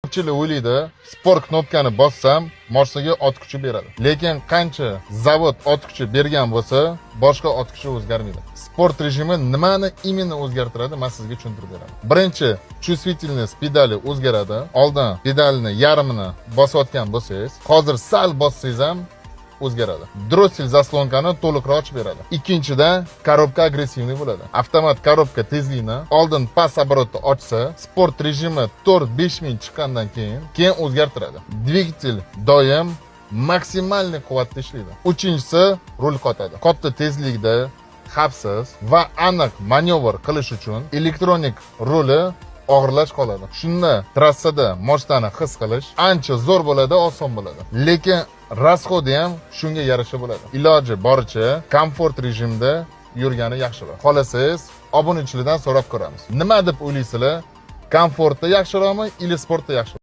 Ko'pchilik o'ylaydi, sport knopkani bossam, moshinaga ot kuchi beradi. Lekin qancha zavod ot kuchi bergan bo'lsa, boshqa ot kuchi o'zgarmaydi. Sport rejimi nimani именно o'zgartiradi, man sizga tushuntirib beraman. Birinchi, чувствительность pedali o'zgaradi. Oldin pedalni yarmini bosayotgan bo'lsangiz, hozir sal bossangiz ham o'zgaradi. Дроссель заслонка ni to'liqroq ochib beradi. Ikkinchidan, коробка агрессивный bo'ladi. Avtomat коробка tezlikni oldin past оборот da ochsa, sport rejimi 4-5 ming chiqqandan keyin o'zgartiradi. Dvigatel doim максимальный quvvatda ishlaydi. Uchinchisi, rul qotadi. Katta tezlikda xavfsiz va aniq manyovr qilish uchun elektronik ruli og'irlash qoladi. Shunda trassada moshinani his qilish ancha zo'r bo'ladi, oson bo'ladi. Lekin расход i ham shunga yarasha bo'ladi. Iloji boricha komfort rejimda yurgani yaxshiroq. Xohlasangiz, obunachilardan so'rab ko'ramiz. Nima deb o'ylaysizlar? Komfortda yaxshiroqmi или sportda yaxshiroq?